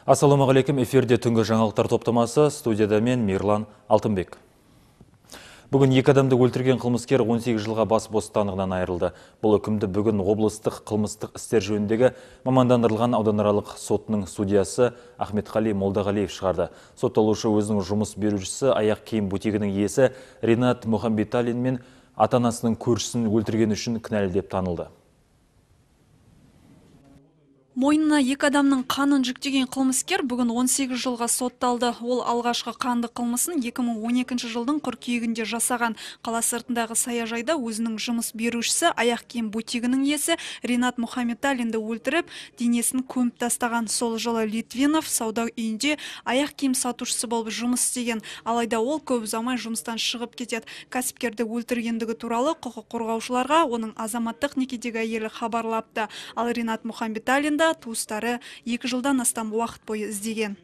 Ассалаумағалейкум, эфирде түнгі жаңалықтар топтамасы, студияда мен Мирлан Алтынбек. Бүгін екі адамды өлтірген қылмыскер 18 жылға бас бостандығынан айырылды. Бұл үкімді бүгін облыстық қылмыстық істер жөніндегі мамандандырылған ауданаралық сотының судьясы Ахметқали Молдағалиев шығарды. Сотталушы өзінің жұмыс берушісі, аяқ киім бутигінің иесі Ринат Мұхамбеталин мен ата-анасының көршісін өлтірген үшін кінәлі деп танылды. Мойнына екі адамның қанын жүктеген қылмыскер бүгін 18 жылға сотталды. Ол алғашқы қанды қылмысын 2012 жылдың қыркүйегінде жасаған. Қала сыртындағы саяжайда өзінің жұмыс берушісі, аяқ киім бутигінің иесі Ринат Мұхамбеталинді өлтіріп, денесін көміп тастаған. Сол жылы Литвинов сауда үйінде аяқ киім сатушысы болып жұмыс істеген. Алайда ол көп ұзамай жұмыстан шығып кетеді. Кәсіпкерді өлтіргендігі туралы құқық қорғаушыларға оның азаматтық некедегі әйелі хабарлапты. Ал Ринат Мұхамбеталинді туыстары 2 жылдан астам уақыт бойы іздеген.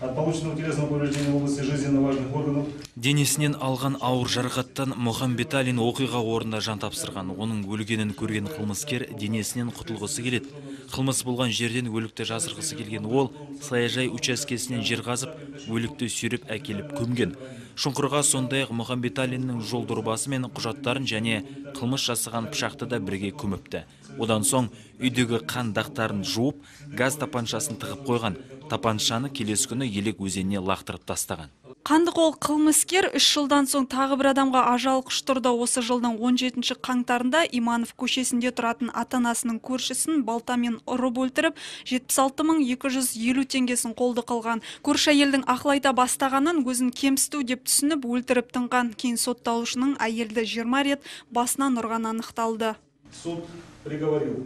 От полученного телесного повреждения в области жизненно важных органов. Денесінен алған ауыр жарақаттан Мұхамбеталин оқиға орнында жан тапсырған. Оның өлгенін көрген қылмыскер денесінен құтылғысы келеді. Қылмыс болған жерден өлікті жасырғысы келген ол саяжай учаскесінен жер қазып, өлікті сүйреп әкеліп көмген. Шұңқырға сондай-ақ Мұхамбеталиннің жол дорбасы мен құжаттарын және қылмыс жасаған пышақты да бірге көміпті. Одан соң үйдегі қан дақтарын жуып, газ тапаншасын тығып қойған. Тапаншаны келесі күні Елек өзеніне лақтырып тастаған. Қанды қол қылмыскер 3 жылдан соң тағы бір адамға ажал құштырды. Осы жылдың 17 қаңтарында Иманов көшесінде тұратын ата-анасының көршісін балтамен ұрып өлтіріп, 76 250 теңгесін қолды қылған. Көрші әйелдің ақыл айта бастағанын өзін кемсіту деп түсініп өлтіріп тынған. Кейін сотталушының әйелді 20 рет басынан ұрғаны анықталды. Суд приговорил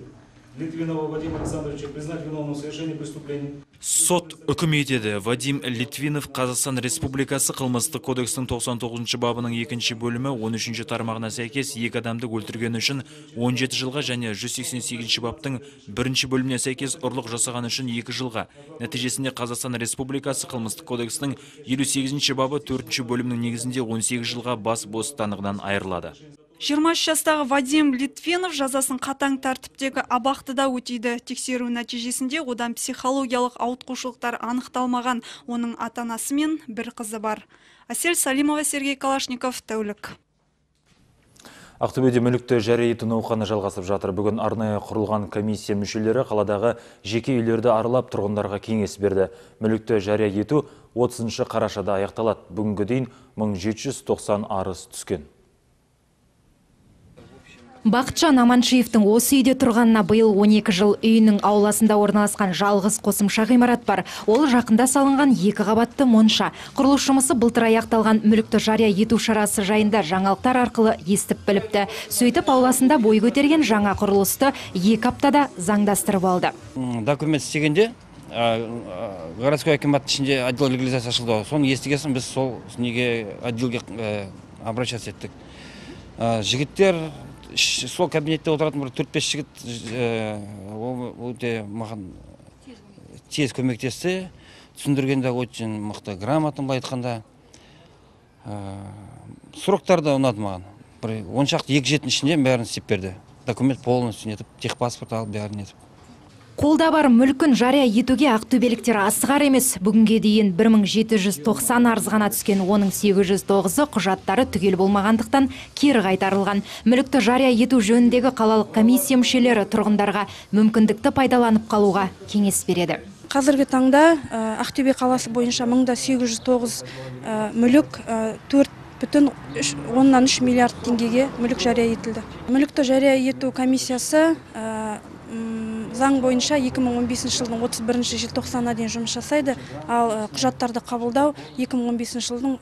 Литвинова Вадима Александровича признать виновным в совершении преступления. Сот үкім етеді. Вадим Литвинов Қазақстан Республикасы Қылмыстық кодексінің 99 бабының екінші бөлімі 13 тармағына сәйкес екі адамды өлтіргені үшін 17 жылға және 188 баптың бірінші бөліміне сәйкес ұрлық жасаған үшін 2 жылға. Нәтижесінде Қазақстан Республикасы Қылмыстық кодексінің 58 бабы 4 бөлімінің негізінде 18 жылға бас бостандығынан айырылады. 23 жастағы Вадим Литвинов жазасын қатаң тәртіптегі абақтыда өтейді. Тексеру нәтижесінде одан психологиялық ауытқушылықтар анықталмаған. Оның ата-анасы мен бір қызы бар. Әсел Салимова, Сергей Калашников, «Тәулік». Ақтөбеде мүлікті жария ету науқаны жалғасып жатыр. Бүгін арнайы құрылған комиссия мүшелері қаладағы жеке үйлерді аралап, тұрғындарға кеңес берді. Мүлікті жария ету 30 қарашада аяқталады. Бүгінге дейін 1790 арыз түскен. Бақытжан Аманшиевтің осы үйде тұрғанына биыл 12 жыл. Үйінің ауласында орналасқан жалғыз қосымша ғимарат бар. Ол жақында салынған екі қабатты монша. Құрылыс жұмысы былтыр аяқталған. Мүлікті жария ету шарасы жайында жаңалықтар арқылы естіп біліпті. Сөйтіп, ауласында бой көтерген жаңа құрылысты 2 аптада заңдастырып алды. Документ істегенде городской акиматтың ішінде отдел легализация ашылды. Соны естіген соң біз сол неге, отделге обращаться еттік. Жігіттер, сол кабинетте отыратын бір төрт бес жігіт ол өте маған тез көмектесті. Түсіндіргенде очень мықты, грамотно, былай айтқанда. Сроктар да ұнады маған, бір он шақты екі жетінің ішінде бәрін істеп берді, документ полностью нетіп, техпаспорт алып, бәрін нетіп. Қолда бар мүлкін жария етуге ақтөбеліктер асығар емес. Бүгінге дейін 1790 арыз ғана түскен, оның 809-ы құжаттары түгел болмағандықтан кері қайтарылған. Мүлікті жария ету жөніндегі қалалық комиссия мүшелері тұрғындарға мүмкіндікті пайдаланып қалуға кеңес береді. Қазіргі таңда Ақтөбе қаласы бойынша 1809 мүлік, 4,3 миллиард теңгеге мүлік жария етілді. Мүлікті жария ету комиссиясы заң бойынша 2015 жылдың 31 желтоқсанына дейін жұмыс жасайды, ал құжаттарды қабылдау 2015 жылдың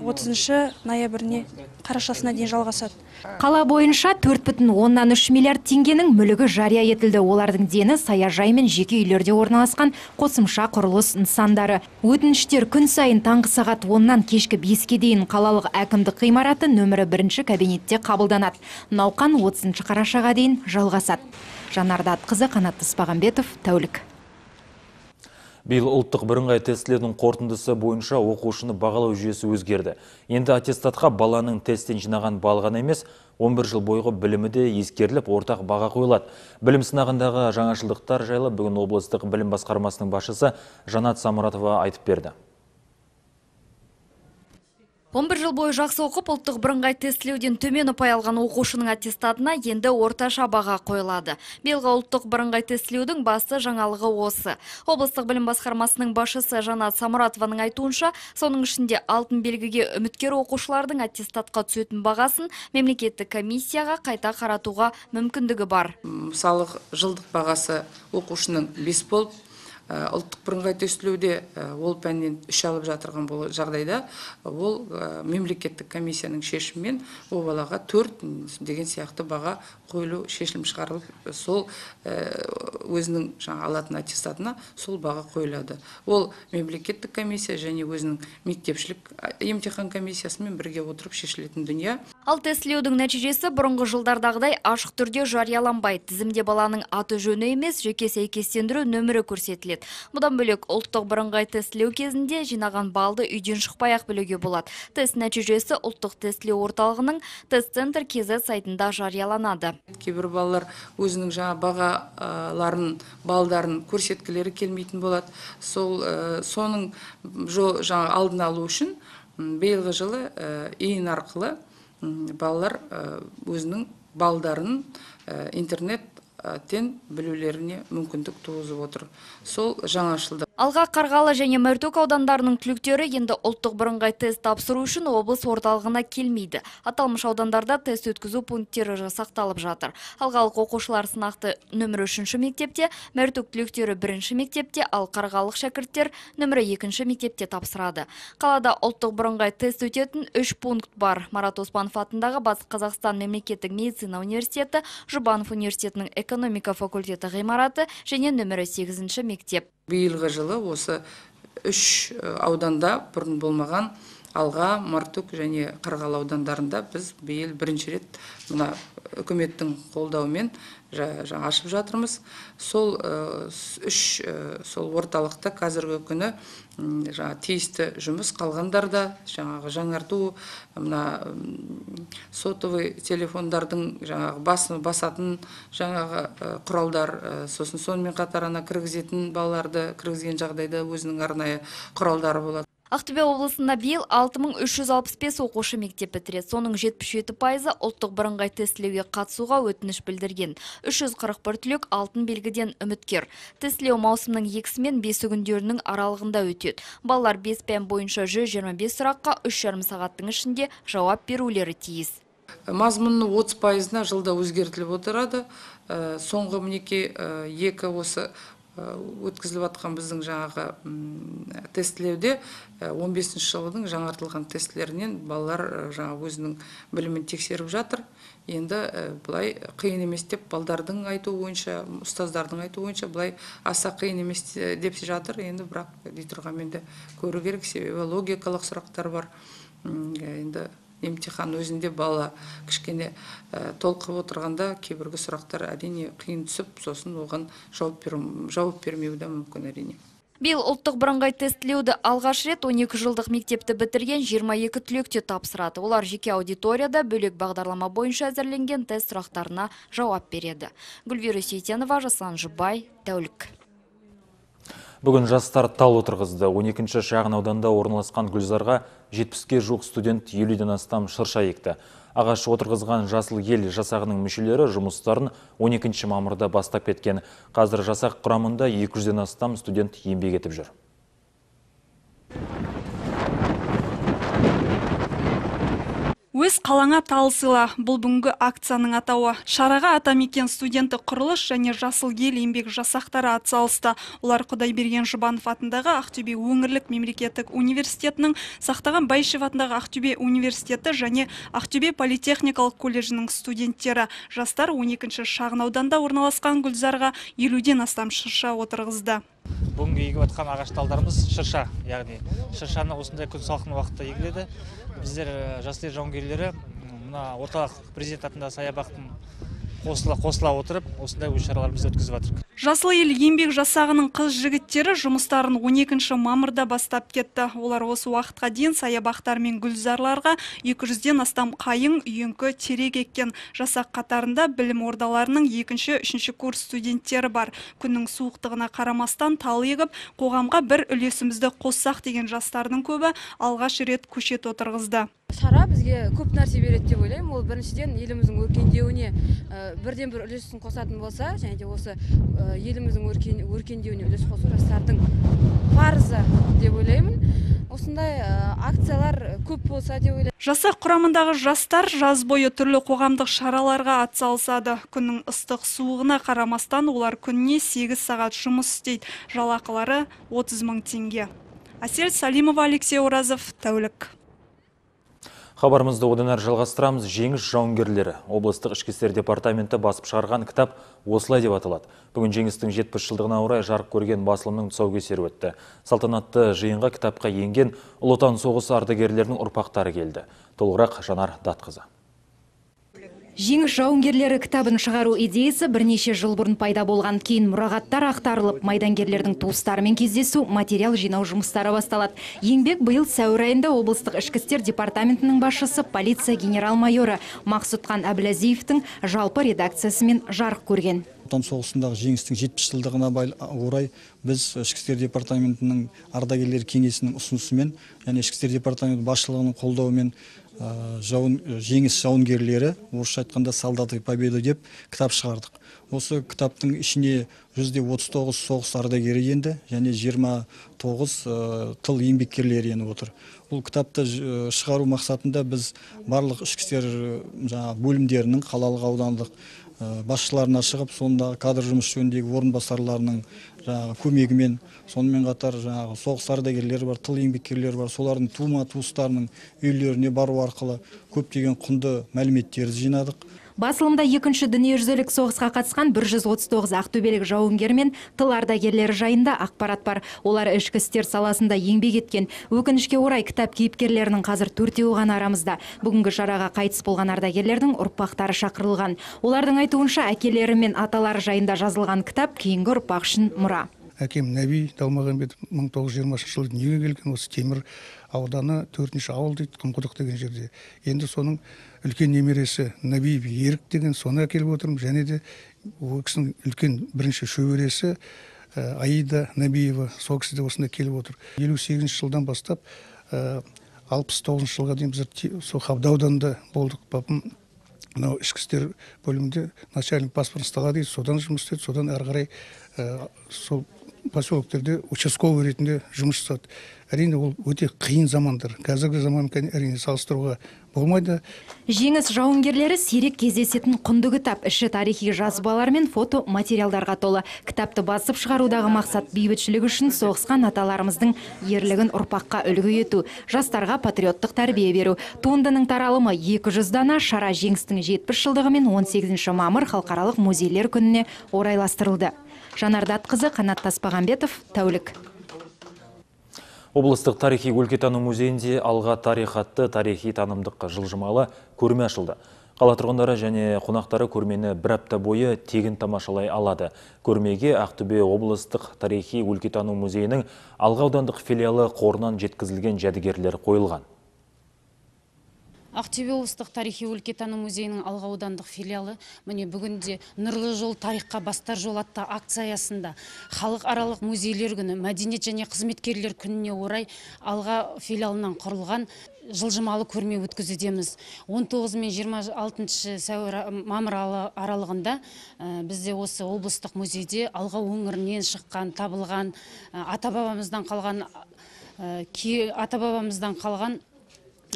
30 ноябріне, қарашасына дейін жалғасады. Қала бойынша 4,3 миллиард теңгенің мүлігі жария етілді. Олардың дені саяжай мен жеке үйлерде орналасқан қосымша құрылыс нысандары. Өтініштер күн сайын таңғы сағат 10-нан кешкі 5-ке дейін қалалық әкімдік ғимараты нөмірі бірінші кабинетте қабылданады. Науқан 30 қарашаға дейін жалғасады. Жанар Датқызы, Қанат Тұспағанбетов, «Тәулік». Биыл ұлттық бірыңғай тестілеудің қорытындысы бойынша оқушыны бағалау жүйесі өзгерді. Енді аттестатқа баланың тесттен жинаған балл ғана емес, 11 жыл бойғы білімі де ескеріліп, ортақ баға қойылады. Білім сынағындағы жаңашылдықтар жайлы бүгін облыстық білім басқармасының басшысы Жанат Самұратова айтып берді. 11 жыл бойы жақсы оқып, ұлттық бірыңғай тестілеуден төмен ұпай алған оқушының аттестатына енді орташа баға қойылады. Биылғы ұлттық бірыңғай тестілеудің басты жаңалығы осы. Облыстық білім басқармасының басшысы Жанат Самұратованың айтуынша, соның ішінде алтын белгіге үміткер оқушылардың аттестатқа түсетін бағасын мемлекеттік комиссияға қайта қаратуға мүмкіндігі бар. Мысалы, жылдық бағасы оқушының 5 болып, ұлттық бірыңғай тестілеуде ол пәннен 3 алып жатырған жағдайда, ол мемлекеттік комиссияның шешімімен ол балаға 4 деген сияқты баға қойылу шешім шығарылып, сол өзінің жаңа алатын аттестатына сол баға қойылады. Ол мемлекеттік комиссия және өзінің мектепшілік емтихан комиссиясымен бірге отырып шешілетін дүние. Ал тестілеудің нәтижесі бұрынғы жылдардағыдай ашық түрде жарияланбайды. Тізімде баланың аты жөні емес, жеке сәйкестендіру нөмірі көрсетіледі. Бұдан бөлек ұлттық бірыңғай тестілеу кезінде жинаған балды үйден шықпай-ақ білуге болады. Тест нәтижесі ұлттық тестілеу орталығының тест-центр KZ сайтында жарияланады. Кейбір балалар өзінің жаңа бағаларын, балдарын көрсеткілері келмейтін болады. Соның жаңа алдын алу үшін биылғы жылы ИИН арқылы балалар өзінің балдарын интернеттен білулеріне мүмкіндік туғызып отыр. Сол жаңашылдық. Алға, Қарғалы және Мәртөк аудандарының түлектері енді ұлттық бірыңғай тест тапсыру үшін облыс орталығына келмейді. Аталмыш аудандарда тест өткізу пункттері жасақталып жатыр. Алғалық оқушылар сынақты нөмірі 3-ші мектепте, Мәртөк түлектері 1-ші мектепте, ал Қарғалық шәкірттер нөмірі 2-ші мектепте тапсырады. Қалада ұлттық бірыңғай тест өтетін 3 пункт бар. Марат Оспанов атындағы Батыс Қазақстан мемлекеттік медицина университеті, Жұбанов университетінің экономика факультеті ғимараты және нөмірі 8-ші мектеп. Биылғы жылы осы 3 ауданда бұрын болмаған Алға, Мартөк және Қарғалы аудандарында біз биыл бірінші рет мына үкіметтің қолдауымен ашып жатырмыз. Сол 3 сол орталықта қазіргі күні жаңа тиісті жұмыс қалғандарда жаңағы жаңарту, мына сотовый телефондардың жаңағы басатын жаңағы құралдар, сосын сонымен қатар ана кіргізетін балаларды кіргізген жағдайда өзінің арнайы құралдары болады. Ақтөбе облысында биыл 6365 оқушы мектеп бітіреді. Соның 77%-ы ұлттық бірыңғай тестілеуге қатысуға өтініш білдірген. 341 түлек алтын белгіден үміткер. Тестілеу маусымның 2-сі мен 5 күндерінің аралығында өтеді. Балалар 5 пән бойынша 125 сұраққа 3,5 сағаттың ішінде жауап берулері тиіс. Мазмұнның 30%-на жылда өзгертіліп отырады. Соңғы мінекей екі осы өткізіліп жатқан біздің жаңағы тестілеуде 15 жылдың жаңартылған тестілерінен балалар жаңа өзінің білімін тексеріп жатыр. Енді былай қиын емес деп балдардың айтуы бойынша, ұстаздардың айтуы бойынша былай аса қиын емес деп жатыр. Енді бірақ дей тұрғанмен де көру керек, себебі логикалық сұрақтар бар. Енді емтихан өзінде бала кішкене толқып отырғанда кейбіргі сұрақтар әрине қиын түсіп, сосын оған жауап бермеуі де мүмкін әрине. Биыл ұлттық бірыңғай тестілеуді алғаш рет 12 жылдық мектепті бітірген 22 түлек те тапсырады. Олар жеке аудиторияда бөлек бағдарлама бойынша әзірленген тест сұрақтарына жауап береді. Гүлвира Сейтенова, Жаслан Жұбай, Тәулік. Бүгін жастар тал отырғызды. 12-ші шағын ауданда орналасқан гүлзарға 70-ке жуық студент 50-ден астам шырша екті. Ағаш отырғызған Жасыл ел жасағының мүшелері жұмыстарын 12 мамырда бастап кеткен. Қазір жасақ құрамында 200-ден астам студент еңбек етіп жүр. Өз қалаңа тал сыйла. Бұл бүгінгі акцияның атауы. Шараға Атамекен студенті құрылыс және Жасыл ел еңбек жасақтары атсалысты. Олар Құдайберген Жұбанов атындағы Ақтөбе өңірлік мемлекеттік университетінің, Сақтаған Байшев атындағы Ақтөбе университеті және Ақтөбе политехникалық колледжінің студенттері. Жастар 12-ші шағын ауданда орналасқан гүлзарға 50-ден астам шырша отырғызды. Бүгінгі егіп жатқан ағаш талдарымыз шырша, яғни шыршаны осындай күн салқын уақытта егіледі. Біздер Жасыл ел жауынгерлері мына орталық президент атындағы саябақтың қосыла отырып осындай өз шараларымызды өткізіп жатырмыз. Жасыл ел еңбек жасағының қыз жігіттері жұмыстарын 12 мамырда бастап кетті. Олар осы уақытқа дейін саябақтар мен гүлзарларға 200-ден астам қайың, үйеңкі, терек еккен. Жасақ қатарында білім ордаларының 2-ші, 3-ші курс студенттері бар. Күннің суықтығына қарамастан тал егіп, қоғамға бір үлесімізді қоссақ деген жастардың көбі алғаш рет көшет отырғызды. Шара бізге көп нәрсе береді деп ойлаймын. Ол біріншіден еліміздің өркендеуіне бірден бір үлесін қосатын болса, және де осы еліміздің өркендеуіне үлес қосу жастардың парызы деп ойлаймын. Осындай акциялар көп болса деп ойлаймын. Жасақ құрамындағы жастар жаз бойы түрлі қоғамдық шараларға атсалысады. Күннің ыстық суығына қарамастан олар күніне 8 сағат жұмыс істейді. Жалақылары 30 мың теңге. Әсел Салимова, Алексей Оразов, Тәулік. Хабарымызды одан әрі жалғастырамыз. Жеңіс жауынгерлері. Облыстық ішкі істер департаменті басып шығарған кітап осылай деп аталады. Бүгін жеңістің 70 жылдығына орай жарық көрген басылымның тұсаукесері өтті. Салтанатты жиынға кітапқа енген Ұлы Отан соғысы ардагерлерінің ұрпақтары келді. Толығырақ Жанар Датқызы. Жеңіс жауынгерлері кітабын шығару идеясы бірнеше жыл бұрын пайда болған. Кейін мұрағаттар ақтарылып, майдангерлердің туыстарымен кездесу, материал жинау жұмыстары басталады. Еңбек биыл сәуір айында облыстық ішкі істер департаментінің басшысы полиция генерал-майоры Мақсұтхан Әбіләзиевтің жалпы редакциясымен жарық көрген. Отан соғысындағы жеңістің 70 жылдығына орай біз ішкі істер департаментінің ардагерлер кеңесінің ұсынысымен және ішкі істер департаменті басшылығының қолдауымен жеңіс жауынгерлері, орысша айтқанда солдаты победы деп кітап шығардық. Осы кітаптың ішіне 139 соғыс ардагері енді және 29 тыл еңбеккерлері еніп отыр. Бұл кітапты шығару мақсатында біз барлық ішкі істер бөлімдерінің қалалық, аудандық басшыларына шығып, сондағы кадр жұмыс жөніндегі орынбасарларының көмегімен, сонымен қатар соғыс ардагерлері бар, тыл еңбеккерлері бар, солардың тума туыстарының үйлеріне бару арқылы көптеген құнды мәліметтерді жинадық. Басылымда екінші дүниежүзілік соғысқа қатысқан 139 ақтөбелік жауынгер мен тыл ардагерлері жайында ақпарат бар. Олар ішкі істер саласында еңбек еткен. Өкінішке орай кітап кейіпкерлерінің қазір 4-еуі ғана арамызда. Бүгінгі шараға қайтыс болған ардагерлердің ұрпақтары шақырылған. Олардың айтуынша, әкелері мен аталары жайында жазылған кітап кейінгі ұрпақ үшін мұра. Әкем Нәби Далмағамбетов 1920 жылы дүниеге келген, осы Темір ауданы 4-ші ауыл дейді, Құмқұдық деген жерде. Енді соның үлкен немересі Нәбиев Ерік деген, соны әкеліп отырмын. Және де ол кісінің үлкен бірінші шөбересі Аида Нәбиева, сол кісі де осында келіп отыр. 58 жылдан бастап 69 жылға дейін біз сол Қабды ауданында болдық. Папам мынау ішкі істер бөлімінде начальник паспортный стола дейді, содан жұмыс істеді, содан әрі қарай сол поселоктерде участковый ретінде жұмыс жасады. Әрине, ол өте қиын замандар. Қазіргі заманмен әрине салыстыруға болмайды. Жеңіс жауынгерлері сирек кездесетін құнды кітап. Іші тарихи жазбалар мен фото материалдарға толы. Кітапты басып шығарудағы мақсат бейбітшілік үшін соғысқан аталарымыздың ерлігін ұрпаққа үлгі ету, жастарға патриоттық тәрбие беру. Туындының таралымы 200 дана. Шара жеңістің 70 жылдығы мен 18 мамыр халықаралық музейлер күніне орайластырылды. Жанар Датқызы, Қанат Таспағамбетов, Тәулік. Облыстық тарихи өлкетану музейінде Алға тарих атты тарихи танымдық жылжымалы көрме ашылды. Қала тұрғындары және қонақтары көрмені бір апта бойы тегін тамашалай алады. Көрмеге Ақтөбе облыстық тарихи өлкетану музейінің Алға аудандық филиалы қорынан жеткізілген жәдігерлер қойылған. Ақтөбе облыстық тарихи өлкетану музейінің Алға аудандық филиалы міне бүгінде Нұрлы жол тарихқа бастар жол атты акция аясында халықаралық музейлер күні, мәдениет және қызметкерлер күніне орай Алға филиалынан құрылған жылжымалы көрме өткізудеміз. 19 мен 26 сәуір мамыр аралығында бізде осы облыстық музейде Алға өңірінен шыққан, табылған, ата-бабамыздан қалған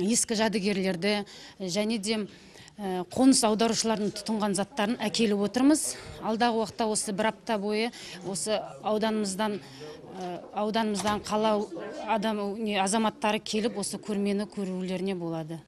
ескі жәдігерлерді және де қоныс аударушылардың тұтынған заттарын әкеліп отырмыз. Алдағы уақытта осы бір апта бойы осы ауданымыздан қала азаматтары келіп осы көрмені көрулеріне болады.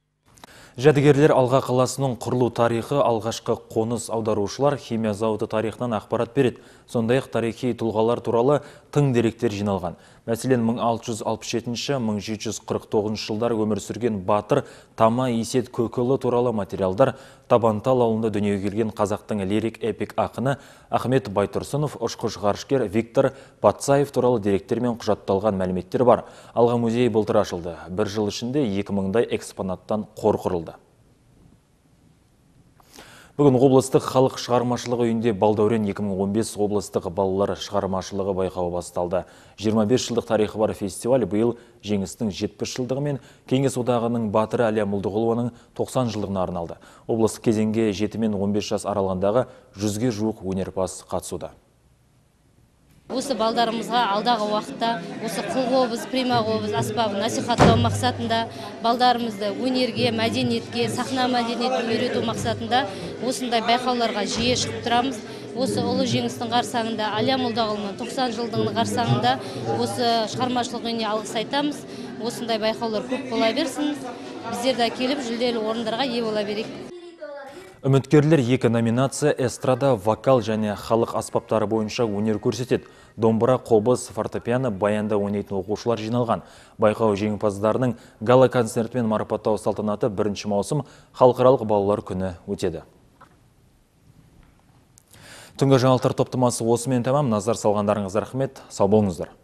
Жәдігерлер Алға қаласының құрылу тарихы, алғашқы қоныс аударушылар, химия зауыты тарихынан ақпарат береді. Сондай-ақ тарихи тұлғалар туралы тың деректер жиналған. Мәселен, 1667-1749 жылдар өмір сүрген батыр Тама Есет Көкілі туралы материалдар, Табантал ауылында дүниеге келген қазақтың лирик эпик ақыны Ахмет Байтұрсынов, ұшқыш ғарышкер Виктор Пацаев туралы деректермен құжатталған мәліметтер бар. Алға музей былтыр ашылды. Бір жыл ішінде 2000-дай экспонаттан қор құрылды. Бүгін облыстық халық шығармашылығы үйінде Балдәурен 2015 облыстық балалар шығармашылығы байқауы басталды. 25 жылдық тарихы бар фестиваль биыл Жеңістің 70 жылдығы мен Кеңес одағының батыры Әлия Молдығұлованың 90 жылдығына арналды. Облыстық кезеңге 7 мен 15 жас аралығындағы 100-ге жуық өнерпаз қатысуда. Осы балдарымызға алдағы уақытта осы қылқобыз, примақобыз аспабын насихаттау мақсатында, балдарымызды өнерге, мәдениетке, сахна мәдениетін үйрету мақсатында осындай байқауларға жиі шығып тұрамыз. Осы ұлы жеңістің қарсаңында, Әлия Молдағұлованың 90 жылдығының қарсаңында осы шығармашылық үйіне алғыс айтамыз. Осындай байқаулар көп бола берсін. Біздер де келіп жүлделі орындарға ие бола берейік. Үміткерлер екі номинация эстрада, вокал және халық аспаптары бойынша өнер көрсетеді. Домбыра, қобыз, фортепиано, баянда ойнайтын оқушылар жиналған. Байқау жеңімпаздарының гала-концертімен марапаттау салтанаты 1 маусым халықаралық балалар күні өтеді. Түнгі жаңалықтар топтамасы осымен тәмам. Назар салғандарыңызға рахмет. Сау болыңыздар.